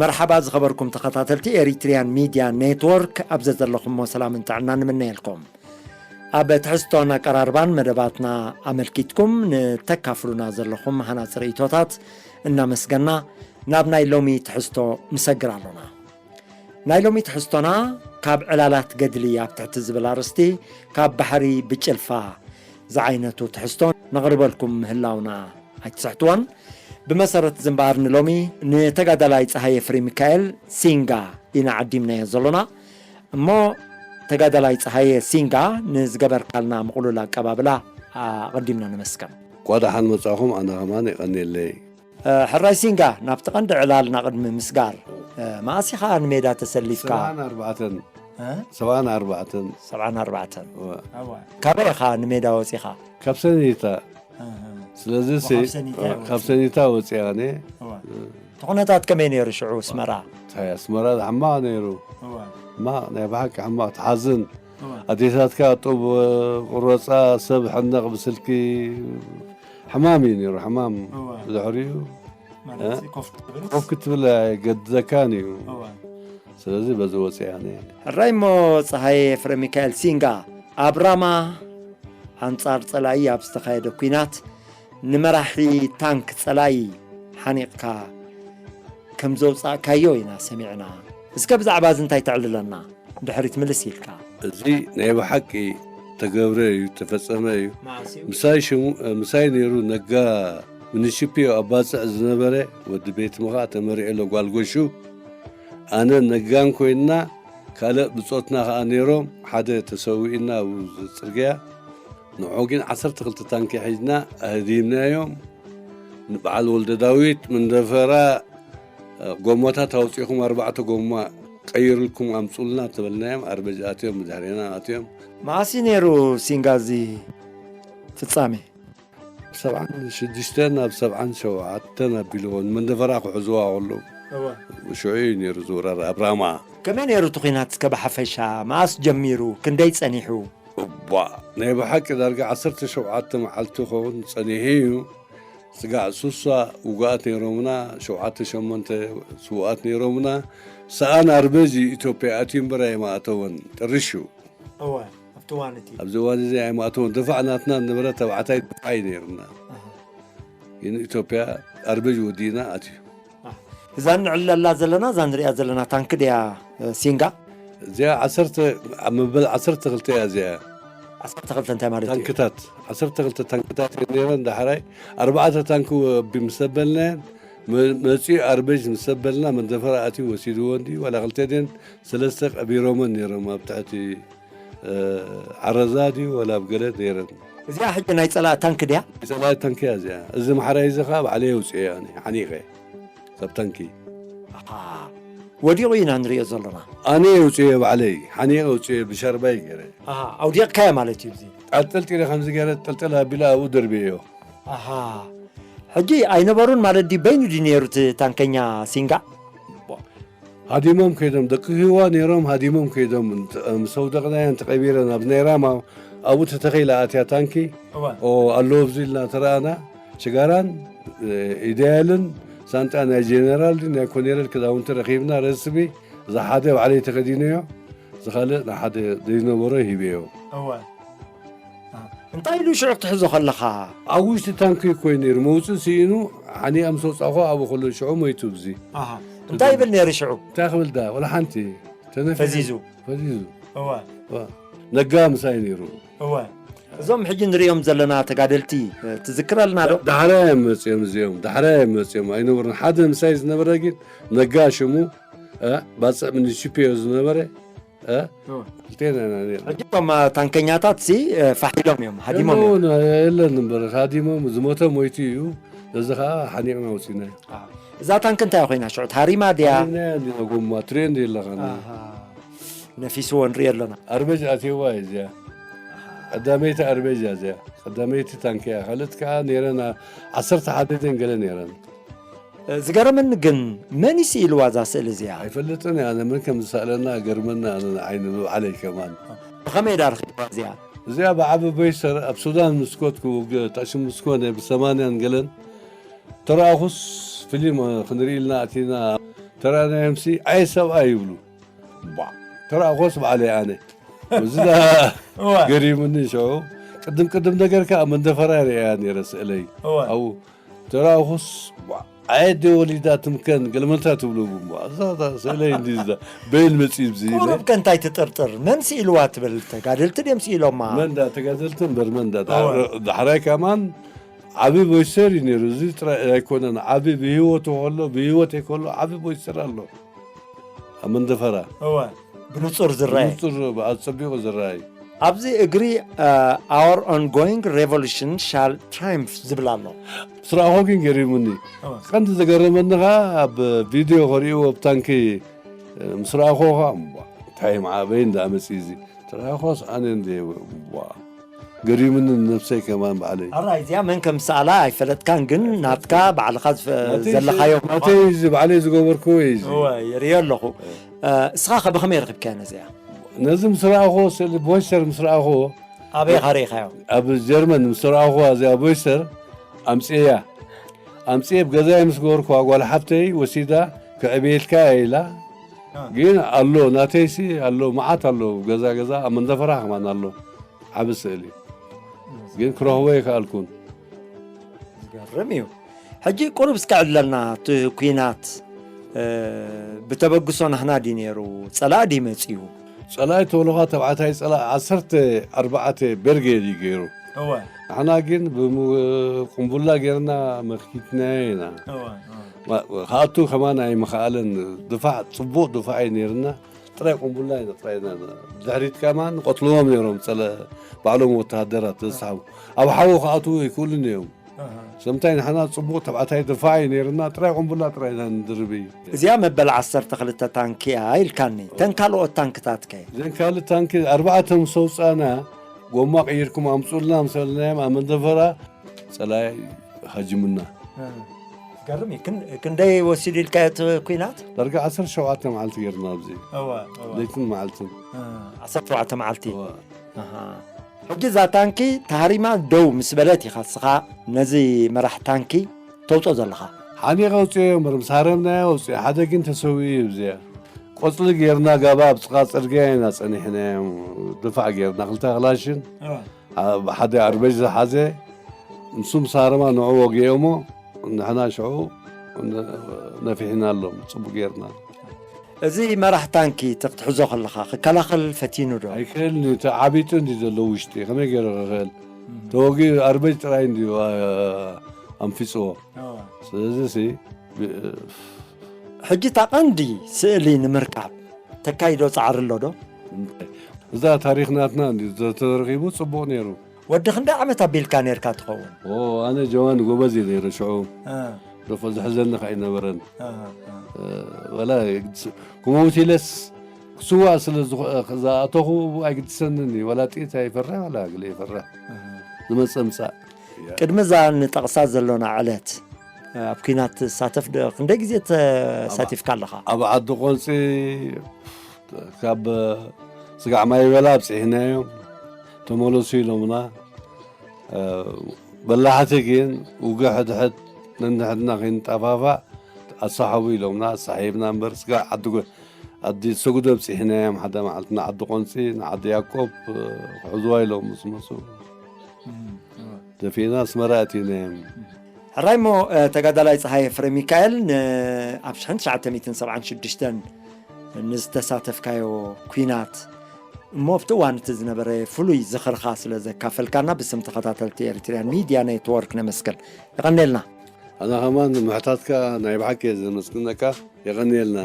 መርሓባ ዝኸበርኩም ተኸታተልቲ ኤሪትሪያን ሚድያ ኔትወርክ፣ ኣብ ዘዘለኹሞ ሰላምን ጥዕናን ንምነየልኩም። ኣብ ትሕዝቶን ኣቀራርባን መደባትና ኣመልኪትኩም ንተካፍሉና ዘለኹም ሃናጺ ርእይቶታት እናመስገና ናብ ናይ ሎሚ ትሕዝቶ ንሰግር ኣሎና። ናይ ሎሚ ትሕዝቶና ካብ ዕላላት ገድሊ ኣብ ትሕቲ ዝብል ኣርእስቲ ካብ ባሕሪ ብጭልፋ ዝዓይነቱ ትሕዝቶ ነቕርበልኩም ምህላውና ኣይትስሕትዎን። ብመሰረት እዚ እምበኣር ንሎሚ ንተጋዳላይ ጸሃየ ፍሬ ሚካኤል ሲንጋ ኢና ዓዲምናዮ ዘሎና። እሞ ተጋዳላይ ጸሃየ ሲንጋ ንዝገበርካልና ምቕሉል ኣቀባብላ ኣቐዲምና ነመስግን። እንኳዕ ደሓን መጻኹም፣ ኣነ ከማን የቐንየለይ። እ፣ ሕራይ ሲንጋ፣ ናብቲ ቀንዲ ዕላልና ቅድሚ ምስጋር፣ እ፣ መኣስ ኢኻ ንሜዳ ተሰሊፍካ? ሰብዓን ኣርባዕተን። እ? ሰብዓን ኣርባዕተን። ሰብዓን ኣርባዕተን። እወ። እወ። ካበይ ኢኻ ንሜዳ ወጺኻ? ካብ ሰኒታ። እህ። ስለዚ ወ-፣ ሲ-፣ ካብ ሰኒታ እወ፣ ካብ ወጺ-፣ ሰኒታ ወጺኣ ኣነ። እወ። እቲ ኩነታት ከመይ ነይሩ ሽዑ ኣስመራ? እንታይ ኣስመራ ሕማቕ ነይሩ። እወ። ሕማቕ፣ ናይ ብሓቂ ሕማቕ፣ ትሓዝን። እወ። ኣዴታትካ ጡብ ቁረጻ፣ ሰብ ሕነቕ ብስልኪ፣ ሕማም እዩ ነይሩ፣ ሕማም። እወ። ብድሕሪኡ፣ ማለት እ? ኮፍ ክትብል? ኮፍ ክትብል ኣይገድዘካን እዩ። እወ። ስለዚ በዚ ወፂኣ ነየ። ሕራይ እሞ ፀሃየ ፍረ ሚካኤል ሲንጋ ኣብ ራማ ኣንፃር ፀላኢ ኣብ ዝተኻየደ ኲናት ንመራሒ ታንክ ፀላኢ ሓኒቕካ ከም ዘውፃእካዮ ኢና ሰሚዕና። እስከ ብዛዕባ እዚ እንታይ ተዕልለና? ድሕሪት ምልስ ኢልካ። እዚ ናይ ብሓቂ ተገብረ እዩ፣ ተፈጸመ እዩ። መዓስ እዩ? ምሳይ ሽሙ፣ ምሳይ ነይሩ ነጋ፣ ምንሽፒዮ ኣብ ባጽዕ ዝነበረ ወዲ ቤት ምኻ ተመሪዑ ኣሎ ጓል ጎሹ። ኣነ ነጋን ኮይንና፣ ካልእ ብጾትና ኸኣ ነይሮም፣ ሓደ ተሰዊእና ኣብኡ ጽርግያ። ንዑ ግን ዓሰርተ ክልተ ታንኪ ሒዝና ኣህዲምናዮም። ንበዓል ወልደ ዳዊት መንደፈራ፣ ጎማታት ኣውጺእኹም ኣርባዕተ ጎማ ቀይርልኩም ኣምጹልና ተበልናዮም። ኣርበጅ ኣትዮም፣ ብድሕሬና ኣትዮም። መዓስ እዩ ነይሩ ሲንጋ እዚ ፍጻሜ? ሰብዓን ሽዱሽተን ናብ ሰብዓን ሸውዓተን ኣቢልዎ ንመንደፈራ ክሕዝዋ ከለዉ። እወ። ሽዑ እዩ ነይሩ ዝውረር ኣብ ራማ። ከመይ ነይሩ እቲ ኲናት እስከ ብሓፈሻ? መዓስ ጀሚሩ? ክንደይ ጸኒሑ? እባ፣ ናይ ብሓቂ ዳርጋ ዓሰርተ ሸውዓተ መዓልቲ ክኸውን ጸኒሑ እዩ። ስጋዕ ሱሳ ውጉኣት ነይሮምና፣ ሸውዓተ ሸሞንተ ስውኣት ነይሮምና። ሰኣን ኣርበጅ ኢትዮጵያ ኣትዩ እምበር ኣይማእተወን፣ ጥርሹ። እወ፣ ኣብቲ እዋን እቲ። ኣብዚ እዋን እዚ ኣይማእተወን። ድፋዕ ናትና ነበረ፣ ተባዕታይ ድፋዕ እዩ ነይሩና። ኣሃ። ግን ኢትዮጵያ ኣርበጅ ወዲእና ኣትዩ። ኣህ። እዛ ንዕለላ ዘለና፣ እዛ ንሪኣ ዘለና ታንኪ ድያ፣ እ፣ ሲንጋ? እዚኣ ዓሰርተ፣ ኣብ መበል ዓሰርተ ክልተ እያ እዚኣ። ዓሰርተ ክልተ እንታይ ማለት እዩ? ታንክታት፣ ዓሰርተ ክልተ ታንክታት እየን ነይረን። ዳሕራይ ኣርባዕተ ታንኪ ወቢ ምስ ኣበልናየን፣ መ-፣ መፂኡ ኣርበጅ ምስ ኣበልና፣ መንደፈራ ኣትዩ ወሲድዎ እንዲ፣ ዋላ ክልተ ድየን ሰለስተ ቀቢሮመን ነይሮም ኣብ ትሕቲ፣ እ፣ ዓረዛ ድዩ ዋላ ኣብ ገለ ነይረን። እዚኣ ሕጂ ናይ ፀላእ ታንኪ ድያ? ናይ ፀላእ ታንኪ እያ እዚኣ። እዚ ማሕራይ እዚ ኸዓ ባዕለይ የውፅኦ እየ ኣነ፣ ሓኒቐ። ካብ ታንኪ። ኣሃ። ወዲቑ ኢና ንሪኦ ዘሎና። ኣነ የውፅኦ እየ ባዕለይ፣ ሓኒቐ የውፅኦ እየ ብሻርባይ ገይረ። ኣሃ፣ ኣውዲቕካዮ ማለት እዩ እዚ። ኣንጠልጢለ ከምዚ ገይረ ጥልጥል ኣቢለ ኣብኡ ደርብየዮ። ኣሃ። ሕጂ ኣይነበሩን ማለት ድዩ? በይኑ ድዩ ነይሩ እቲ ታንከኛ ሲንጋ? ሃዲሞም ከይዶም፣ ደቂ ህዋ ነይሮም፣ ሃዲሞም ከይዶም፣ ምስ ኣውደቕናየን ተቐቢረን ኣብ ናይ ራማ ኣብኡ ተተኺላ ኣትያ ታንኪ። እወ። ኦ፣ ኣለዉ ኣብዚ ኢልና ተረኣና። ሽጋራን፣ እ፣ ኢዳያልን ሳንጣ ናይ ጀነራል ድዩ ናይ ኮኔረል ክዳውንቲ ረኺብና፣ ረስቢ፣ እዛ ሓደ ባዕለይ ተኸዲነዮ፣ እዚ ካልእ ንሓደ ዘይነበሮ ሂበዮ። እወ። እ፣ እንታይ ኢሉ ሽዑ ክትሕዞ ከለኻ? ኣብ ውሽጢ ታንኪ ኮይኑ ነይሩ፣ መውፅእ ስኢኑ፣ ሓኒቐ ምስ ወፃእኹ ኣብኡ ከሎ ሽዑ ሞይቱ። እዚ ኣሃ። እንታይ ይብል ነይሩ ሽዑ? እንታይ ክብል ዳ? ወላ ሓንቲ። ተነፊሑ። ፈዚዙ። ፈዚዙ። እወ። እወ። ነጋ ምሳይ ነይሩ። እወ። እዞም ሕጂ ንሪኦም ዘለና ተጋደልቲ፣ እ፣ ትዝክረልና ዶ? ዳሕራይ እዮም መፅዮም እዚኦም፣ ዳሕራይ እዮም መፅዮም፣ ኣይነበሩን። ሓደ ምሳይ ዝነበረ ግን ነጋ ሽሙ፣ እ፣ ባፅዕ ምንሽፒዮ ዝነበረ፣ እ፣ እወ። ክልቴና ኢና ነርና። ሕጂ እቶም፣ እ፣ ታንከኛታት ሲ፣ እ፣ ፋሕ ኢሎም እዮም፣ ሃዲሞም እዮም። የለውን፣ የለን እምበር፣ ሃዲሞም፣ ዝሞተ ሞይቱ እዩ፣ ነዚ ኸዓ ሓኒቕና ኣውፂእናዮ። አ፣ እዛ ታንኪ እንታይ ኮይና ሽዑ? ታሪማ ድያ? ታሪምናያ እንዲና ጎማ፣ ትሪኦ እንዲ ኣለኻ። ኣሃ። ነፊስዎ ንሪኦ ኣለና። ኣርበጅ ኣትየዋ እያ እዚኣ። ቀዳመይቲ ኣርበጅ እያ እዚኣ። ቀዳመይቲ ታንኪ እያ። ካልኦት ከኣ ነይረን፣ ዓ-፣ ዓሰርተ ሓደ ድየን ገለ ነይረን። እ፣ ዝገርመኒ ግን መን እዩ ስኢልዋ እዛ ስእሊ እዚኣ? ኣይፈልጥን እየ ኣነ መን ከም ዝሰኣለና፣ ገርመና ኣነ ንዓይ ንባዕለይ ከማን። ብኸመይ ዳ ረኺብዋ እዚኣ? እዚኣ ብዓቢ ቦይሰር ኣብ ሱዳን ምስ ኮድኩ፣ ግ-፣ ጠሺ ምስ ኮነ ብሰማንያን ገለን ተረኣኹስ ፊልም ክንርኢ ኢልና ኣቲና፣ ተራእናዮምሲ ኣየ ሰብኣይ ይብሉ። ቧዕ፣ ተራእኾስ ባዕለይ ኣነ። እዚ ዳ እዋ። ገሪሙኒ ሽዑ። ቅድም ቅድም ነገር ከዓ መንደፈራ ርእያ ነይረ ስእለይ እዋ። ኣብኡ ተራእኹስ፣ ቧዕ፣ ኣየ ደ ወሊዳ ትምከን ገለመልታ ትብሉ። ቧዕ፣ እዛ እዛ ስእለይ እንዲ እዛ በይን መፂ ብዚ ኢለ። ቁሩብ ከ እንታይ ትጥርጥር? መን ስኢልዋ ትብል? ተጋደልቲ ድዮም ስኢሎማ? መን ዳ ተጋደልቲ እምበር መን ዳ እዋ። ዳሕራይ ከማን ዓቢ ቦይሰር እዩ ነይሩ። እዚ ጥራይ ኣይኮነን። ዓቢ ብህይወቱ ከሎ ብህይወት ከሎ ዓቢ ቦይሰር ኣሎ ኣብ መንደፈራ እወ። ብንጹር ዝረኣየ ብንጹር ኣጸቢቑ ዝረኣይ። ኣብዚ እግሪ our ongoing revolution shall triumph ዝብል ኣሎ። ስራእኾ ግን ገሪሙኒ። እወ። ቀንዲ ዘገረመኒ ኸዓ ኣብ ቪድዮ ከርእይዎ ኣብ ታንኪ ምስ ረኣኹ ኸዓ እምቧ፣ እንታይ መዓበይ እንዳመጽእ እዚ ትረኣኾስ ኣነ እንደ እምቧ ገሪሙኒ ነብሰይ ከማን ባዕለይ። ኣራይ እዚኣ መን ከም ሰኣላ ኣይፈለጥካን፣ ግን ናትካ ባዕልኻ ዝፈ- ናተይ ዘለኻዮ ናተይ እዚ ባዕለይ ዝገበርክዎ እዩ እዚ። እወ፣ ይርእዮ ኣለኹ። እ፣ እስኻ ከ ብኸመይ ረኺብካዮ ነዚኣ? ነዚ ምስ ረኣኹዎ ስእሊ ቦይስተር ምስ ረኣኹዎ ኣበይ ኸ ርኢኻዮ? ኣብ ጀርመን ምስ ረኣኹዋ እዚኣ ቦይስተር ኣምፅእያ ኣምፅኤ ብገዛይ ምስ ገበርኩዋ ጓል ሓፍተይ ወሲዳ ክዕብየልካ እያ ኢላ። ግን ኣሎ ናተይሲ ኣሎ መዓት ኣሎ ገዛ ገዛ ኣብ መንደፈራ ከማን ኣሎ ዓብ ስእሊ ግን ክረኽቦ ይከኣልኩን። ዝገርም እዩ። ሕጂ ቁሩብ እስከ ዕለልና እቲ ኩናት እ፣ ብተበግሶ ናህና ድዩ ነይሩ? ጸላእ ድዩ መጺኡ? ጸላኢ ተብሎኻ ተባዕታይ ጸላኢ ዓሰርተ ኣርባዕተ በርጌድ እዩ ገይሩ። እወ። ንሕና ግን ብቁምቡላ ጌርና መክቲትናዮ ኢና። እወ። ማ- ክኣቱ ከማን ኣይምኽኣለን። ድፋዕ ጽቡቕ ድፋዕ እዩ ነይርና። ጥራይ ቁምቡላ ኢና ጥራይ ኢና። ድሕሪት ከማን ንቐትልዎም ነይሮም ጸለ ባዕሎም ወተሃደራት ዘስሓቡ ኣብ ሓዊ ክኣትዉ ኣይክእሉን እዮም። ሰምታይ ንሕና ጽቡቕ ተባዕታይ ድፋዕ እዩ ነይርና። ጥራይ ቁምቡላ ጥራይ ኢና ንድርብ እዩ። እዚኣ መበል ዓሰርተ ክልተ ታንኪ እያ ኢልካኒ። ተን ካልኦት ታንክታት ከ? እዘን ካልእ ታንኪ ኣርባዕተ ምስ ኣውጻና ጎማ ቀይርኩም ኣምጹልና ምስ በልናዮም ኣብ መንደፈራ ጸላኢ ሃጅሙና። ገርም እዩ። ክን- ክንደይ ወሲዱ ኢልካ እቲ ኩናት? ዳርጋ ዓሰርተ ሸውዓተ መዓልቲ ጌርና ኣብዚ ለይትን መዓልትን። ዓሰርተ ሸውዓተ መዓልቲ። እዋ። ኣሃ። ሕጂ እዛ ታንኪ ተሃሪማ ደው ምስ በለት ኢኻ እስኻ ነዚ መራሕ ታንኪ ተውፅኦ ዘለኻ። ሓኒቐ ኣውፅኦ እምበር ምስ ሃረምናዮ ኣውፅኦ ሓደ ግን ተሰዊኡ እዩ። ብዚኣ ቆፅሊ ጌርና ጋባ ኣብ ጥቓ ፅርግያ ኢና ፀኒሕናዮም። ድፋዕ ጌርና ክልተ ክላሽን ኣብ ሓደ ኣርበጅ ዝሓዘ ንሱ ምስ ሃረማ ንዑ ወጊኦሞ ንሕና ሽዑ ነፊሕናሎም ፅቡቅ ጌርና። እዚ መራሕ ታንኪ እቲ ክትሕዞ ከለኻ ክከላኸል ፈቲኑ ዶ? ኣይክእልን እዩ። እቲ ዓቢጡ እንዲ ዘሎ ውሽጢ ከመይ ገይሩ ክኽእል? ተወጊኡ ኣርበጅ ጥራይ እንዲ ኣንፊፅዎ። ስለዚ ሲ ሕጂ እታ ቀንዲ ስእሊ ንምርካብ ተካይዶ ፃዕሪ ኣሎ ዶ? እዛ ታሪክ ናትና እንዲ ተተረኪቡ ፅቡቅ ነይሩ። ወዲ ክንደይ ዓመት ኣቢልካ ነርካ ትኸውን? ኣነ ጀዋን ጎበዝ እየ ነይረ ሽዑ። ደፎ ዝሕዘኒ ከ ኣይነበረን። ወላ ክመውት ኢለስ ክስዋእ ስለ ዝኣተኹ ኣይግድሰንን እዩ። ወላ ጥይት ኣይፈርሕ፣ ወላ ግለ ይፈርሕ። ዝመፀ ምፃእ። ቅድሚ እዛ ንጠቕሳ ዘሎና ዕለት ኣብ ኲናት ትሳተፍ ዶ? ክንደይ ግዜ ተሳቲፍካ ኣለኻ? ኣብ ዓዲ ቆንፂ ካብ ስጋዕ ማይ በላ ኣብፅሒናዮም ተመለሱ ኢሎምና። በላሕቲ ግን ውግእ ሕድሕድ ነንሕድና ከይንጠፋፋእ ኣሳሕቡ ኢሎምና ኣሳሒብና እምበር ስጋዕ ዓዲ ጎ- ዓዲ ሰጉዶ ኣብፅሒናዮም ሓደ መዓልቲ ንዓዲ ቆንፂ ንዓዲ ያቆብ ክሕዝዋ ኢሎም ምስ መፁ ደፊእና ኣስመራ ኣቲናዮም። ሕራይ እሞ ተጋዳላይ ፀሃየ ፍረ ሚካኤል ኣብ ሽሕን ትሽዓተ ሚእትን ሰብዓን ሽዱሽተን ንዝተሳተፍካዮ ኲናት እሞ ኣብቲ እዋን እቲ ዝነበረ ፍሉይ ዝኽርኻ ስለ ዘካፈልካና ብስም ተኸታተልቲ ኤሪትርያን ሚድያ ኔትወርክ ነመስግን። የቐንየልና። ኣነ ከማን ምሕታትካ ናይ ብሓቂ እየ ዘመስግነካ። የቐንየልና።